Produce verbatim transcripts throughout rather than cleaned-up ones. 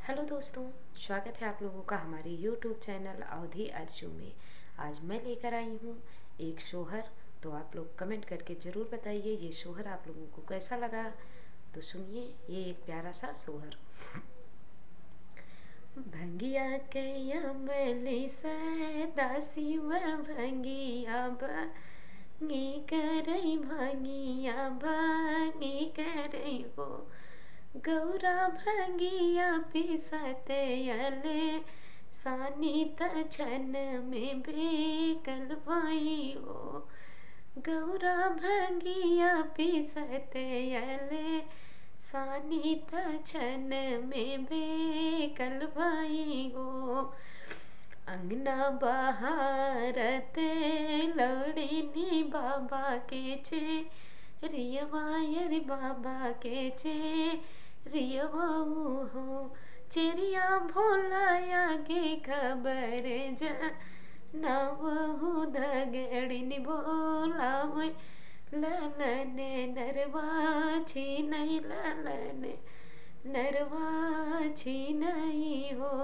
हेलो दोस्तों, स्वागत है आप लोगों का हमारे YouTube चैनल अवधी अर्जू में। आज मैं लेकर आई हूँ एक शोहर, तो आप लोग कमेंट करके ज़रूर बताइए ये शोहर आप लोगों को कैसा लगा। तो सुनिए ये एक प्यारा सा शोहर। भंगिया के अमली से दासी व भंगिया भांगी करई, भंगिया भांगी करई हो। गौरा भंगिया पीसत अले सानी त छन में बेकल भई हो। गौरा भंगिया पीसत अले सानी त छन में बेकल भई हो। अंगना बहारत लौड़िनी बाबा के चेरियवा, अरे बाबा के चेरियवा हो। चेरिया भोला आगे खबर जनावहु, धगड़िन बोलावे ललन नरवा छीनई, ललन नरवा छीनई हो।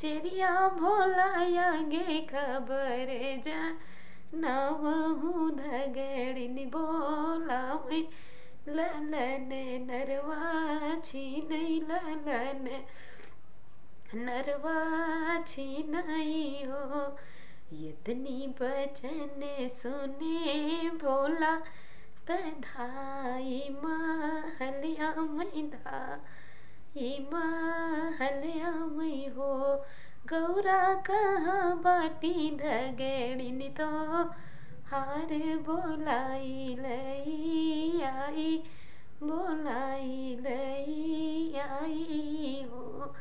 चेरिया भोला आगे खबर जनावहु, धगड़िन बोलावे ललन नरवा छीनई, ललन नरवा छीनई हो। यतनी बचन सुने भोला त धाई महलिया मई, धाई महलिया मई हो। गौरा कहाँ बाटी धगड़िन तोहार बोलाई लई आई, बोलाई लई आई हो।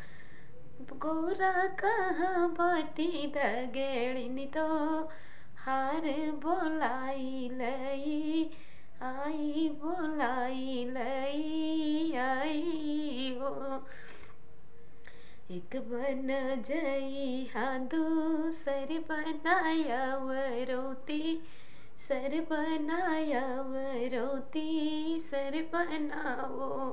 गौरा कहाँ बाटी धगड़िन तोहार बोलाई लई आई, बोलाई लई आई हो। एक बन जइहा दूसर बनायव रोती, सर बनायव रोती, सर बनाओ।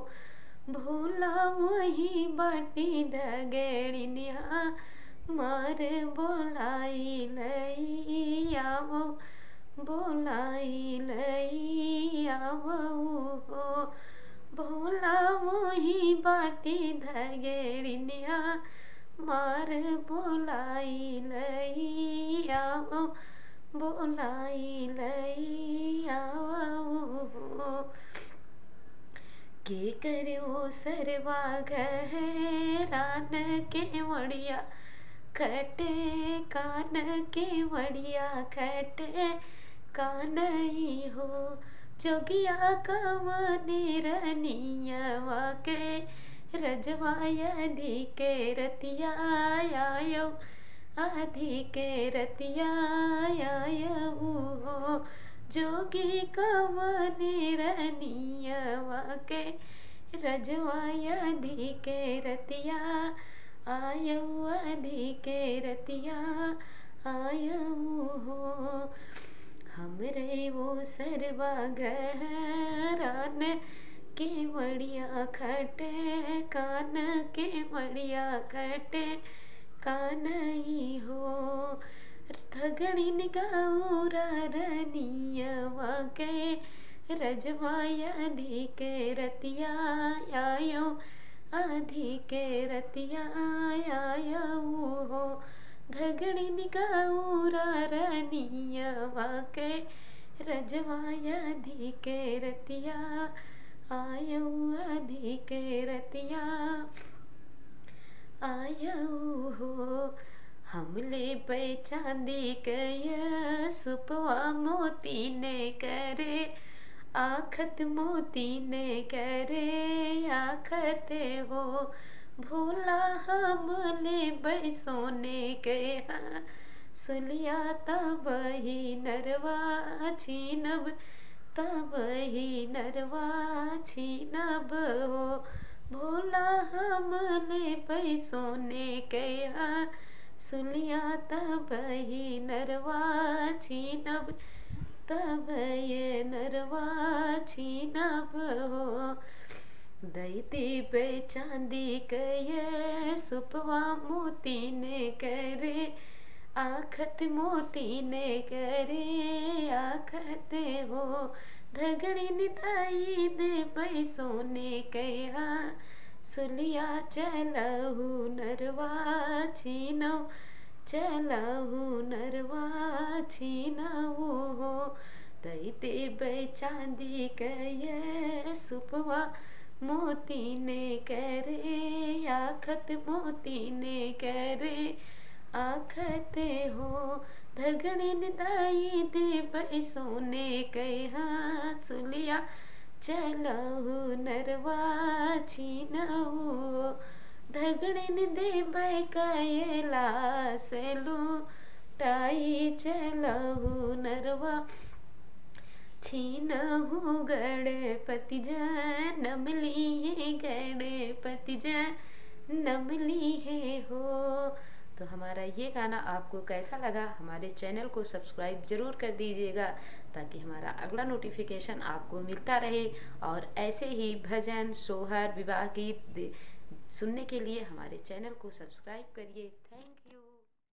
भोला वही बाटी धगड़िन हमार बोलाई लई आवो, बोलाई लई आवो हो। भोला वही बाटी धगड़िन हमार बोलाई लई आवो, बोलाई लई आवो हो। के करे ओ सरवा घरान के मड़िया खटे कान के मड़िया खटे कानई हो। जोगिया कवने रनियवा के रजवा अधी के रतिया आयो, अधी के रतिया आयो हो। जोगी कवने रनियवा के रजवा अधी के रतिया आयो, अधी के रतिया आयो हो। हमरे ओ सरवा घरान के मड़िया खटे कान के मड़िया खटे कानई हो। धगड़िन गौरा रनियवा के रजवा अधी के रतिया आयो, अधी के रतिया आयो हो। धगड़िन गौरा रनियवा के रजवा अधी के रतिया आयो, अधी के रतिया आयो हो। हम लेबै चांदी के सुपवा मोतीन करे आखत, मोतीन करे आखत हो। भोला हम लेबै सोने के सुलिया तबही नरवा छीनब, तबही नरवा छीनब हो। भोला हम लेबै सोने के सुलिया तबही नरवा छीनब, तबही नरवा छीनब हो। दई देबै चांदी कै सुपवा मोतीन करै, आखत मोतीन करै, आखत हो। धगड़िन दई देबै सोने कै हा सुलिया, चलहु नरवा छीनौ, चलहु नरवा छीनौ हो। दई देबै चांदी कै सुपवा मोतीन करै, आखत मोतीन करै, आखत हो। धगड़िन दई देबै सोने कै हा सुलिया, चलहु नरवा छीनौ। धगड़िन देबै कैलास लूटाई, चलहु नरवा छीनहु। गणपति जनम लिहे, गणपति जनम लिहे हो। तो हमारा ये गाना आपको कैसा लगा? हमारे चैनल को सब्सक्राइब जरूर कर दीजिएगा, ताकि हमारा अगला नोटिफिकेशन आपको मिलता रहे। और ऐसे ही भजन, सोहर, विवाह गीत दे-, सुनने के लिए हमारे चैनल को सब्सक्राइब करिए। थैंक यू।